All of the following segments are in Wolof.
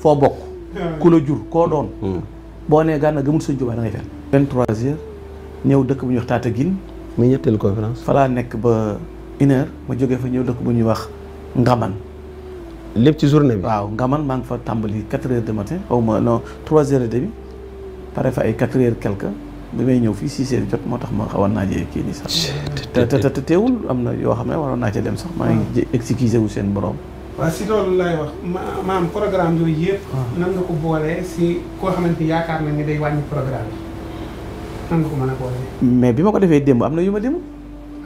foo bokk ku la jur koo doon boo nee Gana gëmul sëñ Tuubaa da ngay fen 23h ñëw dëkk bu ñuy wax Tataguine muy ñetteelu conférence fa laa nekk ba 1h ma jógee fa ñëw dëkk bu ñuy wax Ngaman lépp ci journée bi waaw Ngaman maa ngi fa tàmbali 4h du matin xaw ma non 3h30 pare fa ay 4h quelque bi may ñëw fii 6h jot moo tax ma xawoon naa jee kii nii sax te teewul am na yoo xam ne waroon naa ca dem sax maa ngi excusé wu seen borom. waaw si loolu lay wax maam programme yooyu yëpp nan nga ko boolee si koo xamante ni yaakaar nañ ne day wàññi programme yi nan nga ko mën a boolee. mais bi ma ko defee démb am na yu ma démb.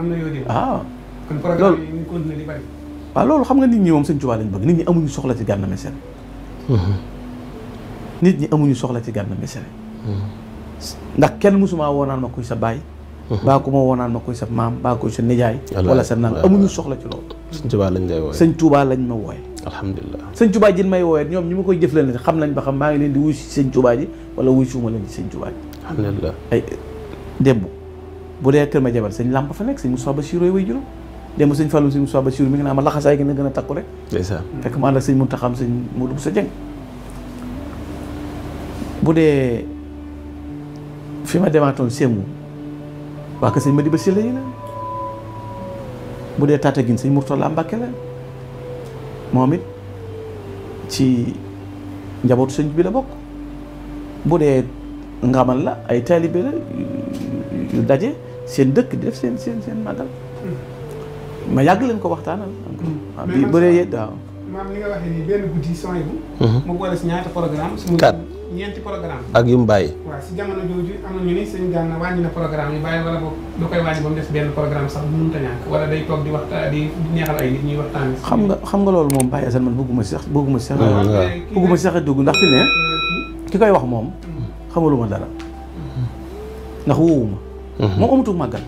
am na yoo démb waaw. kon programme yi ñu continué di bari. waaw loolu xam nga nit ñi moom Sëñ Tuubaa lañ bëgg nit ñi amuñu soxla ci Gana Messere. nit ñi amuñu soxla ci Gana Messere. ndax kenn mësuma woonaan ma kuy sa baay. baa ku ma woonaan ma kuy sa maam baa kuy sa nijaay. wala sa nang amuñu soxla ci loolu. Sëñ Tuubaa lañ lay wooye. Sëñ Tuubaa lañ ma wooye. alhamdulilah. Sëñ Tuubaa ji may wooye ñoom ñi ma koy jëflante xam nañ ba xam maa ngi leen di wuy si Sëñ Tuubaa ji wala wuy suuma leen di Sëñ Tuubaa ji. alhamdulilah. ay démb bu dee kër ma jabal sëñ Lamp fa nekk sëñ Moussa Bassirou way juróom démb sëñ Fallou sëñ Moussa Bassirou mi ngi naa ma laxasaay gi na gën a takku rek. ndeysaan. fekk ma ànd ak sëñ Muntaxam sëñ Modou Bousso Dieng bu dee fi ma demaatoon Sémou waa kër sëñ Madiba Sylla yi la bu dee Tataguine sëñ Mourtala Mbacke la moom it ci njabootu sëñ bi la bokk bu dee Ngamal la ay taalibe la yu daje seen dëkk di def seen màggal ma yàgg leen ko waxtaanal. bi bëree waaw. maam li nga waxee nii benn guddi son yi mu boole si ñaata programme su ñeenti programme ak yu mu bàyyi. waaw si jamono jooju am na ñu ni sëñ Gana wàññi na programme yi bàyyi wala boog da koy wàññi ba mu des benn programme sax bu mënut a ñàkk wala day toog di waxtaan di neexal ay nit ñuy waxtaan. xam nga loolu moom Baye Assane man bëgguma si sax a dugg ndax fi ne ki koy wax moom xamaluma dara ndax woowuma moom amatul màggal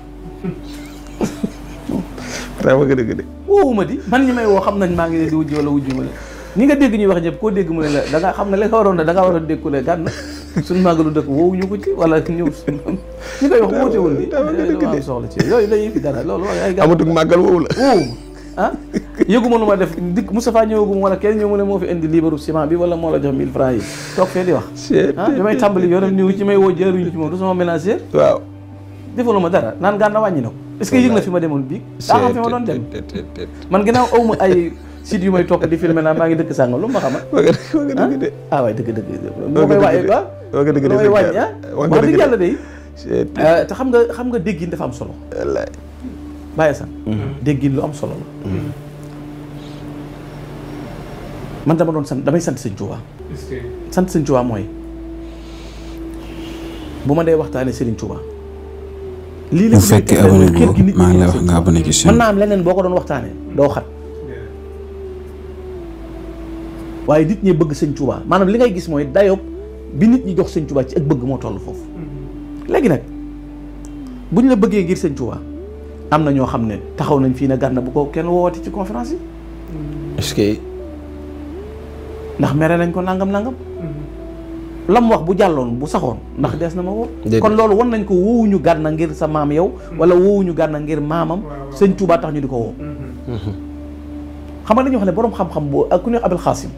woowuma di man ñi may woo xam nañ maa ngi leen di wujj wala wujju ma la ñi nga dégg ñuy wax ñëpp koo dégg mu ne la da nga xam ne la nga waroon da nga war a dégg ku ne Gana suñu màggalu dëkk woowuñu ko ci wala ñëw suñ ñi koy wax wootewul di am soxla ci yooyu la fi dara loolu ay amatul màggal woowu la woowuma ah yëguma lu ma def dikk Moustapha ñëwaguma wala kenn ñëw mu ne moo fi indi liibaru ciment bi wala moo la jox 1000 francs yi toog fee di wax bi may tàmbali yoonam niwu ci may woo jaaruñu ci moom du sama ménagère waaw defalu ma dara naan Gana wàññi na ko est-ce que yëg na fi ma demoon bii daa xam fi ma doon dem man ginnaaw awma ay site yu may topp di filmer naa maa ngi dëkk sànga lu ma xama waaye dëgg moo koy waaye quoi lu may wàññi wax dëgg yàlla day te xam nga déggin dafa am solo bàyyi sax déggin lu am solo la man dama doon damay sant Sëñ Tuubaa sant Sëñ Tuubaa mooy bu ma dee waxtaanee Serigne Touba lii la bu fekkee abonné boo maa ngi lay wax nga abonné ci chaîne mën naa am leneen boo ko doon waxtaanee doo xat waaye nit ñi bëgg Sëñ Touba maanaam li ngay gis mooy dayob bi nit ñi jox Sëñ Touba ci ak bëgg moo toll foofu léegi nag bu ñu la bëggee ngir Sëñ Touba am na ñoo xam ne taxaw nañ fii ne Gana bu ko kenn woowati ci conférence yi est-ce que ndax mere nañ ko nangam lam wax bu jàlloon bu saxoon ndax dees na ma woo kon loolu wan nañ ko woowuñu Gana ngir sa maam yow wala woowuñu Gana ngir maamam Sëñ Touba tax ñu di ko woo xam nga dañuy wax ne boroom xam-xam bu ak ku ñuy wax Abul Xaasim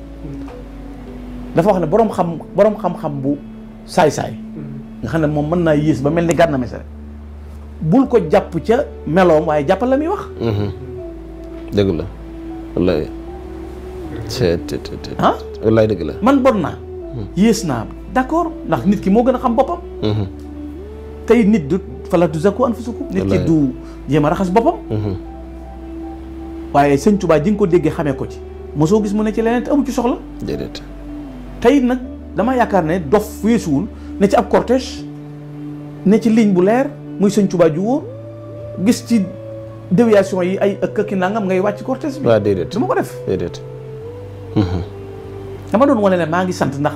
dafa wax ne boroom xam-xam bu saay-saay nga xam ne moom mën naa yées ba mel ni Gana Messere bul ko jàpp ca meloom waaye jàppal la muy wax dëgg la wallaay wallaay dëgg la man bon naa yées naa d'accord ndax nit ki moo gën a xam boppam tey nit du fala tuzakku anfusakum nit ki du jéem a raxas boppam waaye Sëñ Tuubaa ji nga ko déggee xamee ko ci mosoo gis mu ne ci leneen te amu ci soxla déedéet tey nag dama yaakaar ne dof weesuwul ne ci ab cortège ne ci ligne bu leer muy Sëñ Tuubaa ju wóor gis ci déviation yi ay ëkk ki nangam ngay wàcc cortège bi waaw déedéet dama ko def déedéet dama doon wane ne maa ngi sant ndax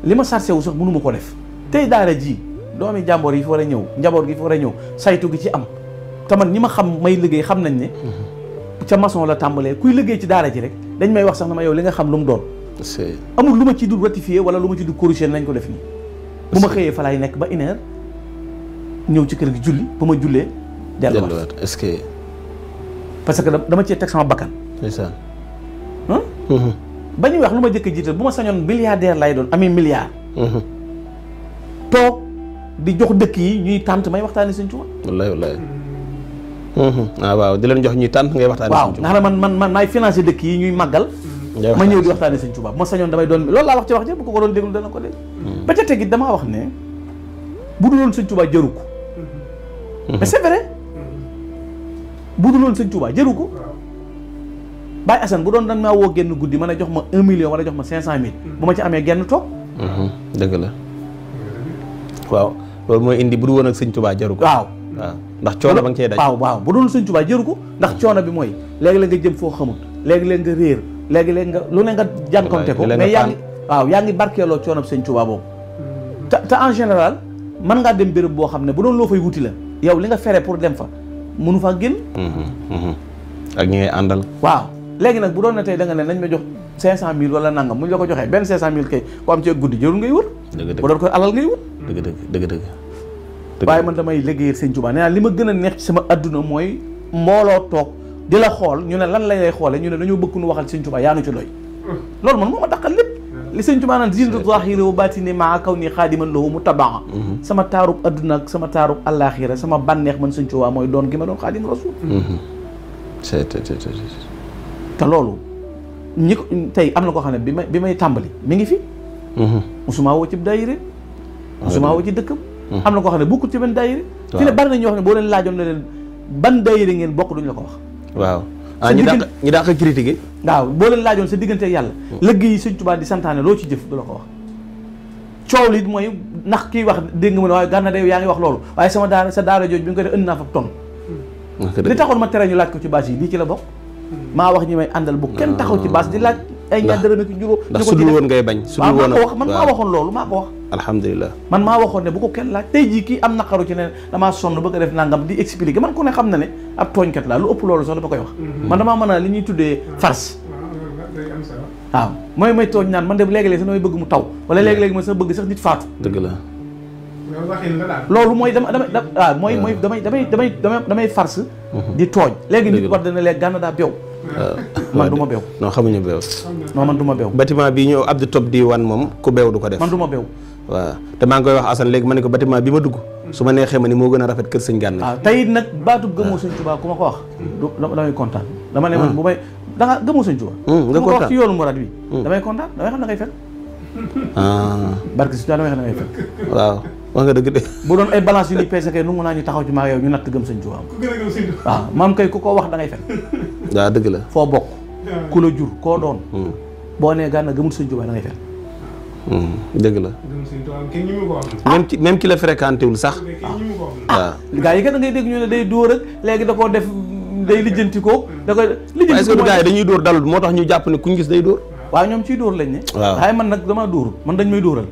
li ma sarse wu sax mënuma ko def tey daara ji doomi jàmboor yi fi war a ñëw njaboot gi fi war a ñëw saytu gi ci am te man ñi ma xam may liggéey xam nañ ne ca maçon la tàmbalee kuy liggéey ci daara ji rek dañ may wax sax na ma yow li nga xam lu mu doon amul lu ma ci du ratifié wala lu ma ci du corriger nañ ko def nii bu ma xëyee fa laay nekk ba 1 heure ñëw ci kër gi julli ba ma jullee delluwaat est-ce que parce que dama cee teg sama bakkan ndeysaan ba ñuy wax lu ma jëkk a jiital bu ma sañoon milliardaire lay doon amee milliard toog di jox dëkk yi ñuy tànt may waxtaane Sëñ Tuubaa. wallaay waaw di leen jox ñuy tànt ngay waxtaane waaw nga xam ne man maay financé dëkk yi ñuy màggal ma ñëw di waxtaane Sëñ Tuubaa bu ma sañoon damay doon loolu laa wax ci wax ja bu ko doon déglu dana ko dégg ba ca tegi damaa wax ne bu dul woon Sëñ Tuubaa jëru ko mais c'est vrai bu dul woon Sëñ Tuubaa jëru ko Baye Assane bu doon dañ maa woo genn guddi mën a jox ma 1 million wala jox ma 500 000 bu ma ci amee genn toog dëgg la waaw loolu mooy indi bu dul woon ak Sëñ Tuubaa jëru ko waaw ndax coono ba nga cee daj waaw bu dul Sëñ Tuubaa jëru ko ndax coono bi mooy léegi-léeg nga jëm foo xamut léegi-léeg nga réer léegi-léeg nga lu ne nga jànkonte ko mais yaa ngi barkeeloo coono Sëñ Tuubaa boobu te en général mën ngaa dem béréb boo xam ne bu doon loo fay wuti la yow li nga fere pour dem fa mënu faa génn ak ñi ngay àndal waaw léegi nag bu doon ne tey da nga ne nañ ma jox 500 000 wala nangam mu ñu la ko joxee benn 500 000 kay ko am ci guddi jërul ngay wër bu doon ko alal ngay wër dëgg waaye man damay liggéeyal Sëñ Tuubaa nee naa li ma gën a neex ci sama adduna mooy mbooloo toog di la xool ñu ne lan lañ lay xoole ñu ne dañoo bëgg nu waxal Sëñ Tuubaa yaa nu ci doy loolu man moo ma daqal lépp li Sëñ Tuubaa naan zinatu zahiri wa batini maa kaw nii xaadiman lahu mutabaa sama taarub adduna ak sama taarub àllaaxira sama bànneex man Sëñ Tuubaa mooy doon gi ma doon xaadim rasul te loolu ñi ko tey am na koo xam ne bi may tàmbali mi ngi fi musuma woo ci daayira musuma woo ci dëkkam am na koo xam ne bokkul ci benn daayira fi ne bari na ñoo xam ne boo leen laajoon ne leen ban daayira ngeen bokk duñ la ko wax waaw ñi dàq critiquer waaw boo leen laajoon sa diggante ak yàlla liggéey yi Sëñ Tuubaa di santaane loo ci jëf du la ko wax coow li mooy ndax kii wax dégg nga mu ne waaye gànna de yaa ngi wax loolu waaye sama daara sa daara jooj bi nga koy def ënd naa fa ton li taxoon ma tere ñu laaj ko ci bâche yi lii ci la bokk maa wax ñi may àndal bu kenn taxaw ci bâche di laaj ay ñaar dërëm ak juróom ndax su dul woon ngay bañ su dul woon maa ko wax man maa waxoon loolu maa ko wax alhamdulilah man maa waxoon ne bu ko kenn laaj tey jii kii am naqaru ci ne damaa sonn bëgg a def nangam di expliquer man ku ne xam na ne ab tooñkat laa lu ëpp loolu sax dafa koy wax man damaa mën a li ñuy tuddee farce waaw mooy tooñ naan man de léegi-léegi sax damay bëgg mu taw wala léegi-léegi ma sax bëgg sax nit faatu dëgg la loolu mooy damay farce di tooñ léegi nit war dana léegi gànna daa beew man du ma beew non xamuñu beew non man du ma beew bâtiment bi ñëw Abdou Top di wan moom ku beew du ko def man du ma beew waaw te maa ngi koy wax Assane léegi ma ne ko bâtiment bi ma dugg su ma neexee ma ni moo gën a rafet kër Sëñ Gana waaw tey it nag baatub gëmoo Sëñ Tuubaa ku ma ko wax damay kontaan dama ne man bu may da nga gëmoo Sëñ Tuubaa nga ko wax ci yoonu murad bi damay kontaan damay xam ne ngay fen barke si damay xam ne ngay fen waaw wax nga dëgg de bu doon ay balance yu ñuy peese kay nungu naa ñu taxaw ci maa yow ñu natt gëm Sëñ Tuubaa waaw maam kay ku ko wax da ngay fen waaw dëgg la foo bokk ku la jur koo doon boo nee Gana gëmul Sëñ Tuubaa da ngay fen dëgg la même ki la fréquenté wul sax waaw gars yi kat da ngay dégg ñu ne day dóor ak léegi da koo def day lijjanti ko da koy lijjanti est-ce que gars yi dañuy dóor dalul moo tax ñu jàpp ne kuñ gis day dóor waaw ñoom ciy dóor lañ ne waaye man nag dama dóorul man dañ may dóoral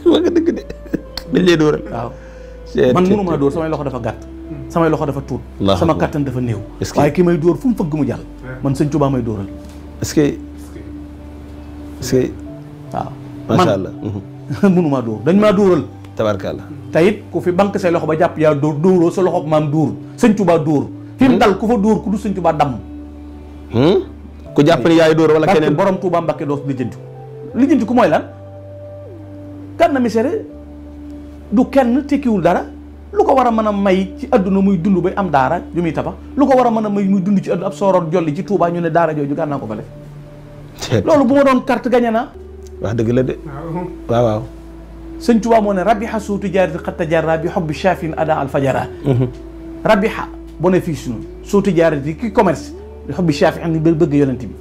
wax nga dëgg de dañ lay dóoral waaw man mënumaa dóor samay loxo dafa gàtt samay loxo dafa tuut sama kattan dafa néew waaye ki may dóor fu mu fëgg mu jàll man Sëñ Tuubaa may dóoral est-ce que waaw macha allah mënumaa dóor dañ maa dóoral tabarkalla te it ku fi banque say loxo ba jàpp yaa dóor dóoroo sa loxo maam dóor Sëñ Tuubaa dóor fi mu dal ku fa dóor ku du Sëñ Tuubaa damm ku jàpp ni yaay dóor wala keneen borom Tuubaa Mbàkke doo lijjanti ku mooy lan Gana Messere du kenn tekkiwul dara lu ko war a mën a may ci adduna muy dund bay am daara ju muy tabax lu ko war a mën a may muy dund ci adduna ab sooroon jolli ci Touba ñu ne daara jooju Gana ko fa def loolu bu ma doon carte gagné naa wax dëgg la de waaw Sëñ Tuubaa moo ne rabiha suu tijaarati xat tajarra bi hubbi shafin ada al fajara rabiha bénéfice nu suu tijaarati ki commerce bi hubbi shafin ni bëgg yonent bi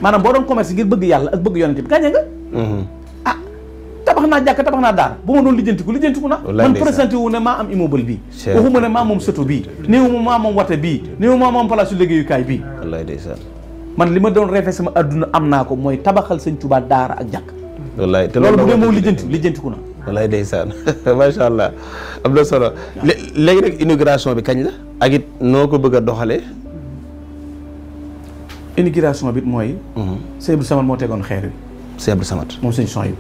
maanaam boo doon commerce ngir bëgg yàlla ak bëgg yonent bi gagné nga tabax naa jàkk tabax naa daara bu ma doon lijjantiku na man présenté wu ne maa am immeuble bii waxuma ne maa moom sëto bii néew ma maa moom wate bii néew maa moom place su liggéeyukaay bii wallaay ndeysaan man li ma doon reefee sama adduna am naa ko mooy tabaxal Sëñ Tuubaa daara ak jàkk wallaay te loolu bu dee moom lijjantiku na wallaay ndeysaan macha allah am na solo léegi nag inauguration bi kañ la ak it noo ko bëgg a doxalee inauguration bi mooy Sëñ Abdou Samad moo tegoon xeer wi Sëñ Abdou Samad moom Sëñ Sohaybu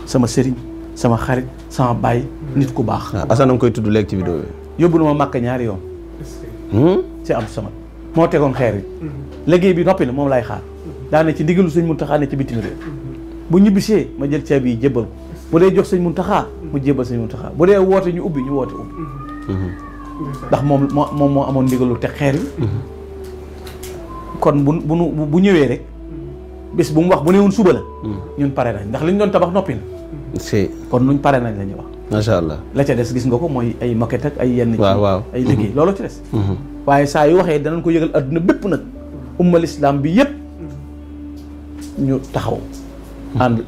sama sëriñ sama xarit sama baay nit ku baax Assane nga koy tudd léegi ci vidéo bi yóbbu na ma Màkka ñaari yoon Sëñ Abdou Samad moo tegoon xeer wi liggéey bi noppi na moom lay xaar daane ci ndigalu sëñ Muntaxa ne ci bitim réew bu ñibbisee ma jël caabi yi jébbal ko bu dee jox sëñ Muntaxa mu jébbal sëñ Muntaxa bu dee woote ñu ubbi ñu woote ubbi ndax moom moo amoon ndigalu te xeer yi kon bu ñëwee rek bis bu mu wax bu ne woon suba la ñun pare nañ ndax li ñu doon tabax noppi na kon nuñ pare nañ la ñuy wax macha allah la ca des gis nga ko mooy ay maquette ak ay yenn ci ay liggéey loolu ci des waaye saa yu waxee danañ ko yëgal adduna bépp nag ummal islam bi yëpp ñu taxaw ànd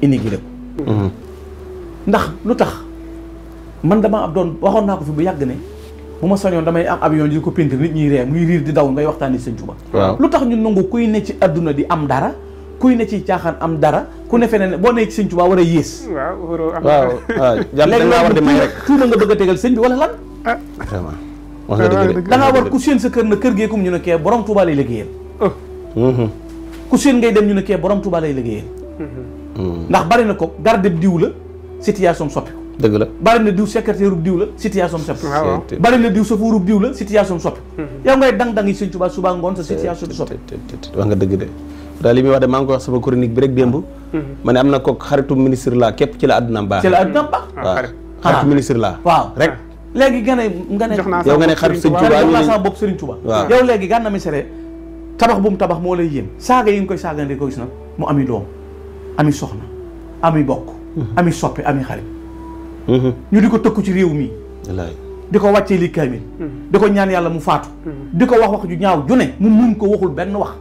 inigré ko ndax lu tax man dama ab doon waxoon naa ko fi bu yàgg ne bu ma soñoon damay am avion di ko peinture nit ñi ree muy riir di daw ngay waxtaani Sëñ Tuubaa lu tax ñu nangu kuy ne ci adduna di am dara kuy ne ci caaxaan am dara ku ne feneen boo ne ci Sëñ Tuubaa war a yées waaw léegi war di may rek tuuma nga bëgg a tegal sëñ bi wala lan vraiment wax nga dëgg da ngaa war ku seen sa kër na kër geekum ñu ne kee borom Tuubaa lay liggéeyal ku seen ngay dem ñu ne kee borom Tuubaa lay liggéeyal ndax bari na ko garde diw la situation soppi ko dëgg la bari na diw secrétaire diw la situation soppi bari na diw chauffeur diw la situation soppi yow ngay dang-dang yi Sëñ Tuubaa suba ngoon sa situation di soppi wax nga dëgg de daal li muy wax de maa ngi koy wax sama chronique bi rek démb ma ne am na ko xaritu ministre la képp ci la àddunaam baax ci la àddunaam baax waaw xaritu ministre la waaw rek léegi nga ne yow nga ne xaritu Sëñ Tuubaa jox naa sama bopp Sëriñ Tuubaa yow léegi Gana Messere tabax bu mu tabax moo lay yéem saaga yi nga koy saaga ndi ko gis nag mu ami doom ami soxna ami bokk ami soppe ami xarit ñu di ko tëkku ci réew mi di ko wàccee li kaamil di ko ñaan yàlla mu faatu di ko wax ju ñaaw ju ne mu muñ ko waxul benn wax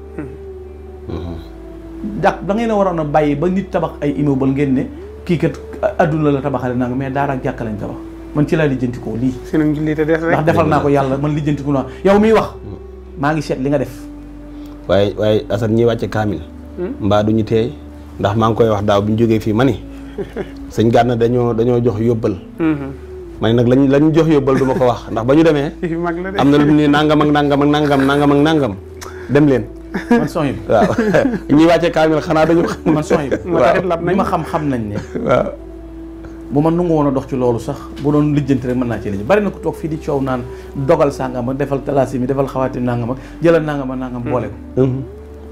da ngeen a waroon a bàyyi ba nit tabax ay immeuble ngeen ne kii kat adduna la tabaxale naa nga mais daara ak jàkka lañ tabax man ci laa lijjanti ko lii ndax defal naa ko yàlla man lijjanti ko naa yow miy wax maa ngi seet li nga def waaye Assane ñiy wàcce kaamil mbaa duñu teey ndax maa ngi koy wax daaw bi ñu jógee fii ma ni sëñ Gana dañoo jox yóbbal ma ne nag lañ jox yóbbal du ma ko wax ndax ba ñu demee am na lu ni nangam ak nangam ak nangam nangam ak nangam dem leen man son yi waaw ñuy wàcce kaamil xanaa dañu man son yi li ma xam nañ ne waaw bu ma nangu woon a dox ci loolu sax bu doon lijjanti rek mën naa ci lijjanti bari na ko toog fii di coow naan dogal sàngama defal talaasi mi defal xawaatim nangama jëlal nangama nangam boole ko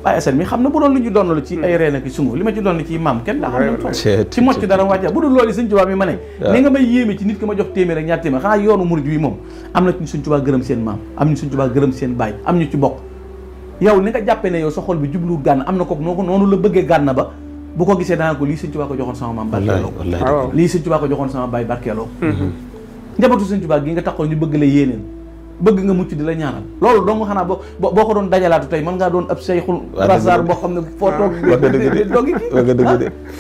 waaye Assane mi xam na bu doon lu ñu doon la ci ay reen ak sungu li ma ci doon ci maam kenn daa xam ne ci mocc dara wàcca bu dul loolu Sëñ Tuubaa mi ma ne ni nga may yéeme ci nit ki ma jox téeméer ak ñaar téeméer xanaa yoonu murid wi moom am na ñu Sëñ Tuubaa gërëm seen maam am ñu Sëñ Tuubaa gërëm seen baay am ñu ci bokk yow ni nga jàppee ne yow sa xol bi jubluwul Gana am na ko noonu la bëggee Gana ba bu ko gisee danaa ko lii Sëñ Tuubaa ko joxoon sama maam barkeeloo lii Sëñ Tuubaa ko joxoon sama baay barkeeloo njabootu Sëñ Tuubaa gi nga taxoon ñu bëgg la yéeneen bëgg nga mucc di la ñaanal loolu dong xanaa boo ko doon dajalaatu tey mën ngaa doon ab sayxul rasar boo xam ne foo toog doggi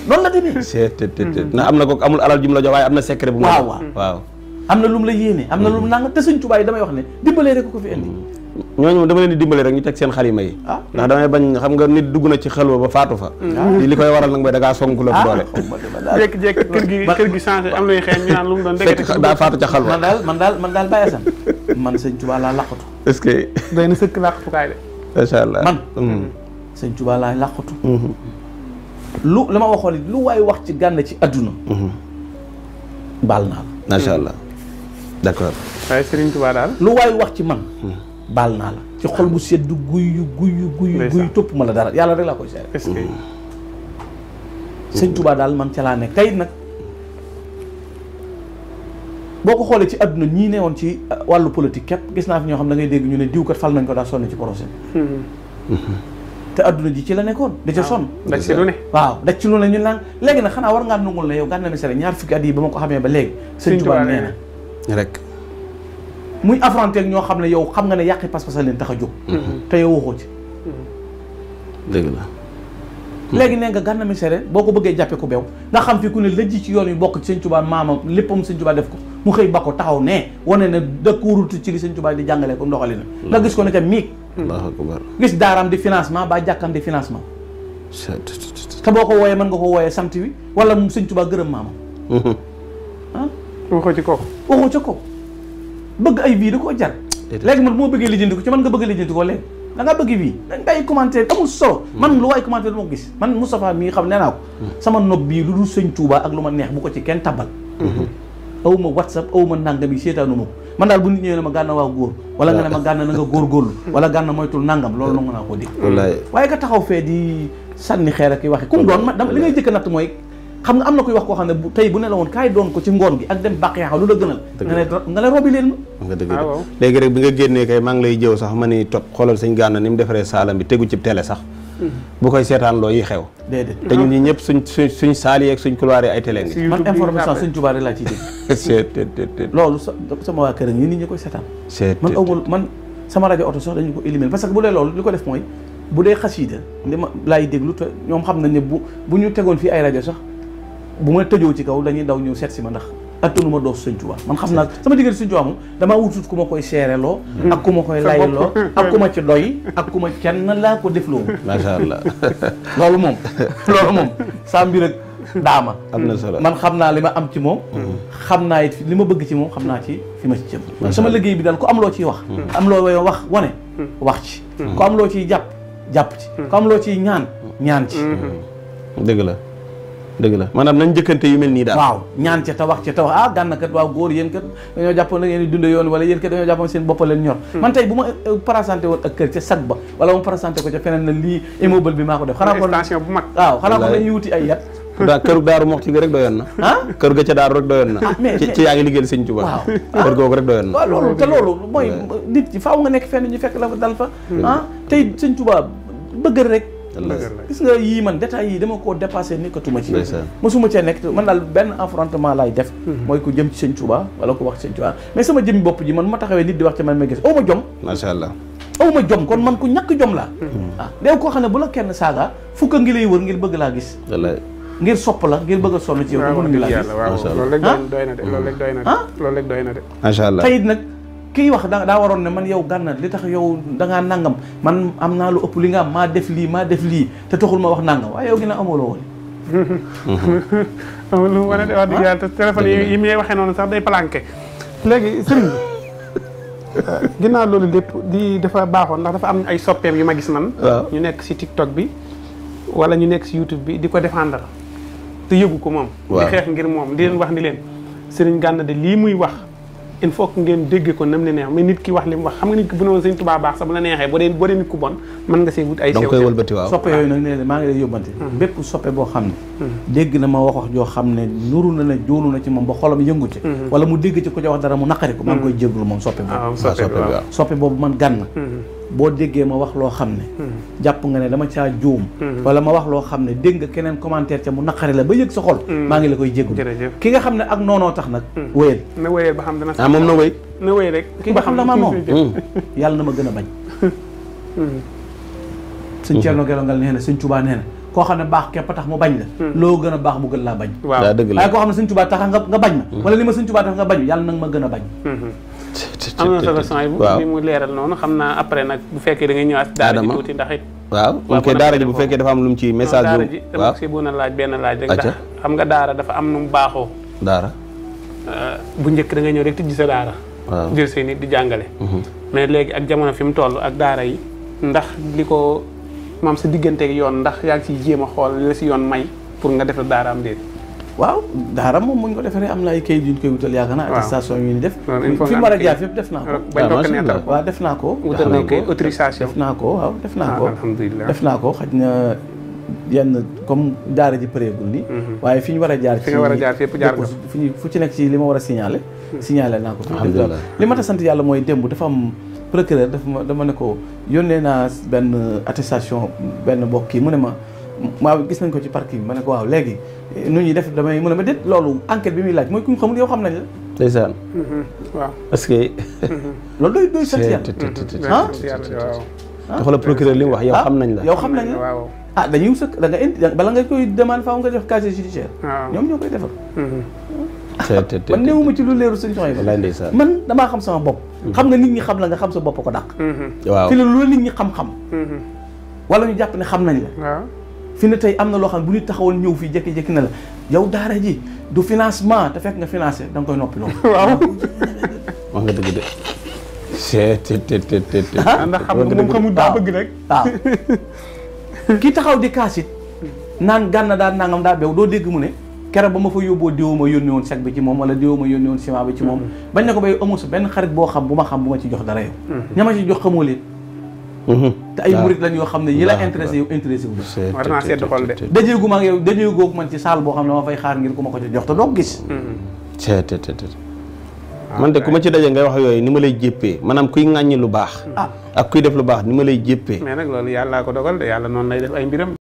noonu la demee na am na ko amul alal ju mu la jox waaye am na secret bu waaw am na lu mu la yéene am na lu mu nanga te Sëñ Tuubaa yi damay wax ne dimbalee rek ko fi indi ñooñu dama leen di dimbale rek ñu teg seen xalima yi ndax damay bañ xam nga nit dugg na ci xelwa ba faatu fa li koy waral nag mooy da ngaa sonk la doole jékki-jékki kër gi changé am luy xeeñ ñu naan lu mu doon fekk daa faatu ca xalwa man daal Baye Assane man Sëñ Tuubaa laa laqatu est-ce que doy na sëkk laqatukaay de macha allah man Sëñ Tuubaa laa laqatu lu la ma waxoon lu waay wax ci Gana ci adduna baal naa la macha allah d'accord waaye Sëriñ Tuubaa daal lu waay wax ci man baal naa la ci xol bu sedd guyu topp ma la dara yàlla rek laa koy seere est-ce que Sëñ Tuubaa daal man ca laa nekk tey nag boo ko xoolee ci adduna ñii ne woon ci wàllu politique képp gis naa fi ñoo xam da ngay dégg ñu ne diw kat fal nañ ko daa sonn ci projet te adduna ji ci la nekkoon da ca sonn daj ci lu ne waaw daj ci lu ne ñu naan léegi nag xanaa war ngaa nungul ne yow Gana Messere ñaar fukki at yi ba ma ko xamee ba léegi Sëñ Tuubaa nee na rek muy affronté ak ñoo xam ne yow xam nga ne yàqi pas-pas leen tax a jóg te yow waxoo ci dëgg la léegi nee nga Gana Messere boo ko bëggee jàppe ko beew nga xam fi ku ne lëjji ci yoon yu bokk ci Sëñ Tuubaa maamam léppam Sëñ Tuubaa def ko mu xëy ba ko taxaw ne wane ne dëkkuwurutu ci li Sëñ Tuubaa di jàngalee ko ndoxali na nga gis ko ne ca miig Allahu akbar gis daaraam di financement ba jàkkam di financement te boo ko wooyee mën nga ko wooyee sant wi wala mu Sëñ Tuubaa gërëm maamam waxoo ci kooku waxoo ca ko bëgg ay vie da koo jar léegi man moo bëggee lijjanti ko ci man nga bëgg a lijjanti ko léegi da ngaa bëgg vie dañ bàyyi commentaire amul solo man lu waay commentaire du ma ko gis man Moustapha mii xam nee naa ko sama nopp bii lu dul Sëñ Tuubaa ak lu ma neex bu ko ci kenn tabal aw ma WhatsApp aw ma nangam yi seetaanu ma ko man daal bu nit ñëwee ne ma Gana waaw góor wala nga ne ma Gana na nga góorgóorlu wala Gana moytul nangam loolu nangu naa koo dégg waaye nga taxaw fee di sànni xeer ak waxi comme doon ma li ngay jëkk natt mooy xam nga am na koy wax koo xam ne tey bu ne la woon kaay doon ko ci ngoon gi ak dem bàq yaa lu la gënal nga ne robi leen ma nga dëgg léegi rek bi nga génnee kay maa ngi lay jëw sax ma ni tot xoolal sëñ Gana ni mu defaree saalam bi tegu ci télé sax bu koy seetaan loo yi xew déedéet te ñun ñi ñëpp suñ saal yi ak suñ couloir yi ay télé ngi man information suñ Tuubaa rek laa ciy dégg loolu sama waa kër nit ñi koy seetaan man awul man sama rajo oto sax dañu ko éliminer parce que bu dee loolu li ko def mooy bu dee xasiida li ma laay déglu te ñoom xam nañ ne bu ñu tegoon fii ay rajo sax bu ma tëjoo ci kaw dañuy daw ñëw seet si ma ndax attanuma doof Sëñ Tuubaa man xam naa sama diggante Sëñ Tuubaa moom damaa wutut ku ma koy seereloo ak ku ma koy layeloo ak ku ma ci doy ak ku ma kenn laa ko defloo macha allah loolu moom saa mbir ak daama am na solo man xam naa li ma am ci moom xam naa it li ma bëgg ci moom xam naa ci fi ma ci jëm sama liggéey bi daal ku am loo ciy wax am loo wax wane wax ci ku am loo ciy jàpp ci ku am loo ciy ñaan ci dëgg la maanaam nañ jëkkante yu mel nii daal waaw ñaan ca te wax Gana kat waaw góor yéen kat dañoo jàppoon da ngeen di dunde yoon wala yéen kat dañoo jàppoon seen bopp leen ñor man tey bu ma présenté woon ak kër ca sag ba wala ma présenté ko ca feneen na lii immeuble bi maa ko def xanaa ko station bu mag waaw xanaa ko dañuy wuti ay yat këru daaru moxti gi rek doyoon na kër ga ca daaru rek doyoon na ci yaa ngi liggéeyal Sëñ Tuubaa kër googu rek doyoon na waaw loolu te loolu mooy nit ci faaw nga nekk fenn ñu fekk la dal fa tey Sëñ Tuubaa bëgg rek gis nga yii man détails yii dama koo dépassé nekkatuma ci mosuma cee nekk man daal benn affrontement laay def mooy ku jëm ci Sëñ Tuubaa wala ku wax ci Sëñ Tuubaa mais sama jëmmi bopp ji man ma taxawee nit di wax ci man ma gis aw ma jom macha allah aw ma jom kon man ku ñàkk jom laa déew koo xam ne bu la kenn saaga fukka ngi lay wër ngir bëgg laa gis ngir sopp la ngir bëgg a sonn ci yow mënuñu laa gis loolu rek doy na de loolu rek doy na de macha allah tey nag kii wax daa waroon ne man yow Gana li tax yow dangaa nangam man am naa lu ëpp li nga am maa def lii te taxul ma wax nangam waaye yow gi na amoo loo woon amul lu mu wane de wax dëgg yàlla te téléphone yi muy waxee noonu sax day planqué léegi sëriñ bi ginnaaw loolu lépp dafa baaxoon ndax dafa am ay soppeem yu ma gis man ñu nekk si TikTok bi wala ñu nekk si YouTube bi di ko défendre te yëgu ko moom di xeex ngir moom di leen wax ni leen sëriñ Gana de lii muy wax il faut que ngeen dégg ko nam ne neex mais nit ki wax li mu wax xam nga nit ki bu ne woon Sëñ Tuubaa baax sax bu la neexee boo dee nit ku bon mën nga see wut ay sew koy wëlbati waaw soppe yooyu nag ne maa ngi lay yóbbante bépp soppe boo xam ne dégg na ma wax joo xam ne nuru na ne joonu na ci moom ba xolam yëngu ci wala mu dégg ci ko ca wax dara mu naqari ko maa ngi koy jégglu moom soppe boobu soppe boobu man Gana boo déggee ma wax loo xam ne jàpp nga ne dama caa juum wala ma wax loo xam ne dégg nga keneen commentaire ca mu naqari la ba yëg sa xol maa ngi la koy jéggul ki nga xam ne ak noonoo tax nag wéyal na wéyal ba xam dana moom na wéy na wéy rek ki nga xam ne ma moom yàlla na ma gën a bañ Sëñ Ceerno Gelongal nee na Sëñ Tuubaa nee na koo xam ne baax képp tax mu bañ la loo gën a baax mu gën laa bañ waaw dëgg la waaye koo xam ne Sëñ Tuubaa tax nga bañ ma wala li ma Sëñ Tuubaa tax nga bañ yàlla nag ma gën a bañ am na solo son bu li mu leeral noonu xam naa après nag bu fekkee da ngay ñëwaat daara ji tuuti ndax it waaw moom kay daara ji bu fekkee dafa am lu mu ci message daara ji dama si bu na laaj benn laaj rek ndax xam nga daara dafa am nu mu baaxoo daara bu njëkk da nga ñëw rek tijji sa daara jël say nit di jàngale mais léegi ak jamono fi mu toll ak daara yi ndax li ko maam sa digganteeg yoon ndax yaa ngi siy jéem a xool li la si yoon may pour nga def la daara am déet waaw daara moom muñ ko defaree am na ay kayit yu ñu koy wutal yaakaar naa attestation yu ñu def fi mu war a jaar fépp def naa ko waaw def naa ko wutal nañ koy autorisation def naa ko waaw def naa ko alhamdulilah def naa ko xaj na yenn comme daara ji pareegul ni waaye fi ñu war a jaar fi nga war a jaar fépp jaar nga fu ci nekk ci li ma war a signalé naa ko li ma ta sant yàlla mooy démb dafa am procureur dama ne ko yónnee naa benn attestation benn mbokk yi mu ne ma waaw gis nañ ko ci parking bi ma ne ko waaw léegi nu ñuy def damay mu ne ma déet loolu enquête bi muy laaj mooy ku ñu xamul yow xam nañ la ndeysaan waaw parce que loolu doy sant yàlla te xoolal procureur li mu wax yow xam nañ la yow xam nañ la dañuy wut da nga indi bala nga koy demande faaw nga def casier judiciaire ñoom ñoo koy defar man néewuma ci lu leeru sëñ soxna yi wallaay ndeysaan man damaa xam sama bopp xam nga nit ñi xam la nga xam sa bopp ko dàq waaw fi la lu nit ñi xam-xam wala ñu jàpp ne xam nañ la fi ne tey am na loo xam ne bu nit taxawoon ñëw fii jékki-jékki na la yow daara ji du financement te fekk nga financé da nga koy noppi loolu waaw wax nga dëgg de ndax xam nga moom xamul daa bëgg rek waaw kii taxaw di kaasit naan Gana daa nangam daa beew doo dégg mu ne keroog ba ma fa yóbboo diwu ma yónni woon chèque bi ci moom wala diwu ma yónni woon ciment bi ci moom bañ na ko bay amul sa benn xarit boo xam bu ma xam bu ma ci jox dara yow ña ma ci jox xamoo leen te ay murit lañ yoo xam ne yi la intéressé yow intéressé wu war naa sedd xol de dajeegu ma ak yow dajeegu man ci salle boo xam ne ma fay xaar ngir ku ma ko ci jox te doo gis man de ku ma ci daje ngay wax yooyu ni ma lay jéppee maanaam kuy ŋàññi lu baax ak kuy def lu baax ni ma lay jéppee mais nag loolu yàllaa ko dogal de yàlla noonu lay def ay mbiram